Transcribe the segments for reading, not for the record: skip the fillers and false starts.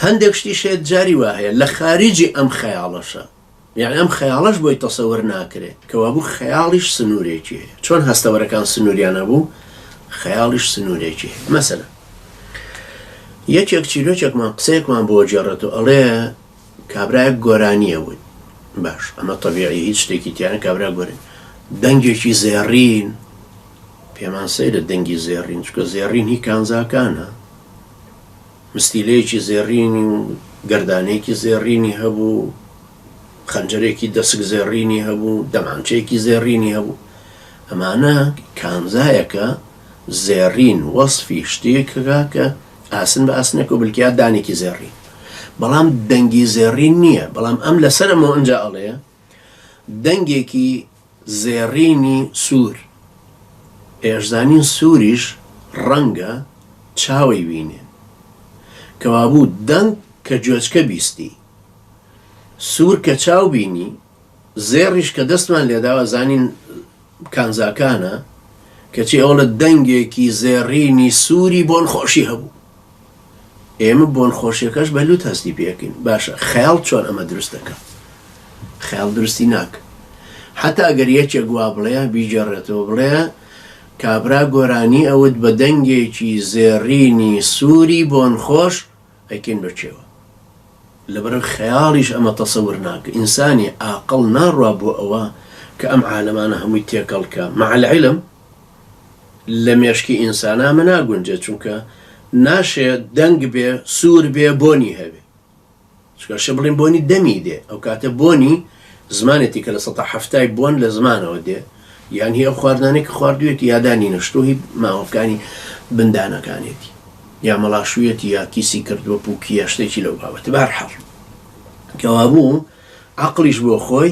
هەندێک شتیش هەیە جاری وا هەیە لە خاریجی ئەم خەیاڵەشە یەعنی ئەم خەیاڵەش بۆی تەسەور ناکرێ کەوابوو خەیاڵیش سنوورێکی هەیە چۆن هەستەوەرەکان سنووریان هەبوو خەیاڵیش سنوورێکی هەیە مەسەلەن یەکێک چیرۆکێکمان قسەیەکمان بۆ گێڕێتەوە ئەڵێ کابرایەک گۆرانیە وت باش ئەمە تەبیعی هیچ شتێکی تیانە کابرا گۆرانی دەنگێکی زێڕین پێمان سەیرە دەنگی زێڕین چونکە زێڕین هی کانزاکانە مستیلەیەکی زێڕینی و گەردانەیەکی زێڕینی هەبوو، خەنجەرێکی دەسک زێڕینی هەبوو، دەمانچەیەکی زێڕینی هەبوو. ئەمانە کانزایەکە زێڕین وەسفی شتێکە کە ئاسن بە ئاسنێک و بلکە دانێکی زێڕین. بەڵام دەنگی زێڕین نییە. بەڵام ئەم لەسەر ئەمەوە ئنجا ئەڵێ دەنگێکی زێڕینی سوور. ئێشزانین سووریش ڕەنگە چاوەی بینێ. کەوابوو دەنگ کە گوێچکە بیستی، سوور کە چاو بینی، زێڕیش کە دەستمان لێداوە زانین کانزاکانە، کەچی ئەوڵە دەنگێکی زێڕینی سووری بۆنخۆشی هەبوو. ئێمە بۆنخۆشیەکەش بە لوت هەستی پێکەین. باشە خەیاڵ چۆن ئەمە دروست دەکا؟ خەیاڵ دروستی ناکا. حەتا ئەگەر یەکێک وا بڵێ، بیگێڕێتەوە بڵێ کابرا گۆرانی ئەوت بە دەنگێکی زێڕینی سووری بۆنخۆش، ئەیکەین بە کێوە. لەبەر خەیاڵیش ئەمە تەسەور ناکە. ئینسانی ئاقڵ ناڕوا بۆ ئەوە کە ئەم عالەمانە هەمووی تێکەڵ کە. مع العلم لە مێشکی ئینسانا ئەمە ناگونجێ چونکە ناشێ دەنگ بێ سوور بێ بۆنی هەبێ چونکە شێ بڵێن بۆنی دەمی دێ ئەو کاتە بۆنی زمانێتی کە لە سەتا حەفتای بۆن لە زمانەوە دێ یان هی ئەو خواردنانەی کە خواردوێتی یا دانی نەشتۆ هی ماوەکانی بندانەکانێتی یا مەڵاشویەتی یا کیسی کردووە پوکیە شتێکی لەو بابەتە بەهەرحاڵ کەوابوو عەقڵیش بۆ خۆی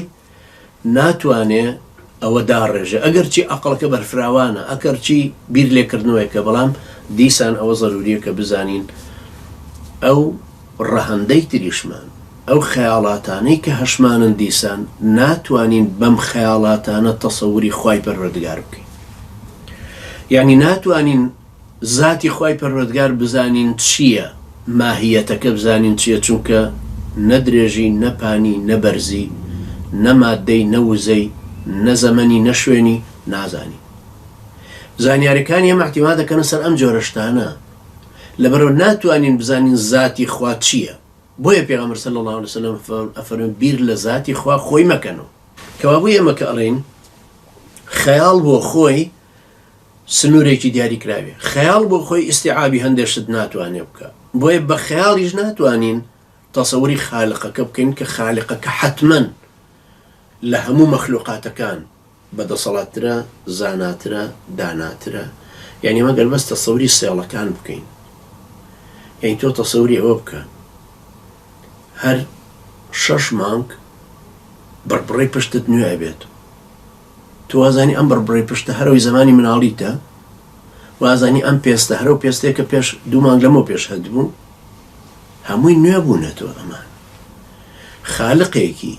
ناتوانێ ئەوە داڕێژێ ئەگەرچی عەقڵەکە بەرفراوانە ئەکەرچی بیر لێکردنەوەیەکە بەڵام دیسان ئەوە زەروریە کە بزانین ئەو ڕەهەندەی تریشمان ئەو خەیاڵاتانەی کە هەشمانن دیسان ناتوانین بەم خەیاڵاتانە تەسەوری خوای پەروەردگار بکەین یعنی ناتوانین زاتی خوای پەروەردگار بزانین چییە، ماهیەتەکە بزانین چییە، چونکە نە درێژی، نە پانی، نە بەرزی، نە ماددەی، نە وزەی، نە زەمەنی، نە شوێنی نازانین. زانیاریەکانی ئێمە ئیعتیماد دەکەنە سەر ئەم جۆرە شتانە، لەبەرئەوە ناتوانین بزانین زاتی خوا چییە، بۆیە پێغەمبەر صلی اللە علیە وسلم ئەفەرموێ بیر لە زاتی خوا خۆی مەکەنەوە. کەوابوو ئێمە کە ئەڵێین خەیاڵ بۆ خۆی سنوورێکی دیاریکراوی خەیاڵ بۆ خۆی ئیستیعابی هەندێ شت ناتوانێ بکا بۆیە بە خەیاڵیش ناتوانین تەسەوری خالقەکە بکەین کە خالقەکە حەتمەن لە هەموو مەخلوقاتەکان بە دەسەڵاتترە زاناترە داناترە یعنی مەگەر بەس تەسەوری سێڵەکان بکەین یعنی تۆ تەسەوری ئەوە بکە هەر شەش مانگ بڕبڕەی پشتت نوێ ئەبێت تۆ وازانی ئەم بڕبڕەی پشتە هەر ئەوی زەمانی مناڵیتە؟ وازانی ئەم پێستە هەر ئەو پێستەیە کە پێش دوو مانگ لەمەو پێش هەتبوو؟ هەمووی نوێ بوونەتەوە ئەمان خالقێکی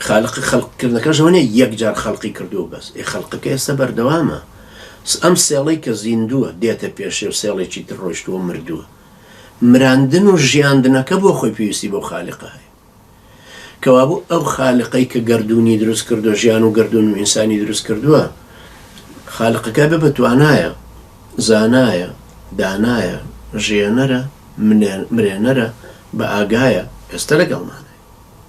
خالق خەلقکردنەکەش ئەوە نییە یەک جار خەلقی کردووە بەس ئێ خەلقەکە ئێستا بەردەوامە ئەم سێڵەی کە زیندووە دێتە پێشێ و سێڵێکی تر ڕۆیشتووە مردووە مراندن و ژیاندنەکە بۆ خۆی پێویستی بەو خالقە هەیە کەوابوو ئەو خالقەی کە گەردوونی دروست کردووە، ژیان و گەردوون و ئینسانی دروست کردووە، خالقەکە بێ بەتوانایە، زانایە، دانایە، ژیێنەرە، مرێنەرە، بەئاگایە، ئێستە لەگەڵمانە.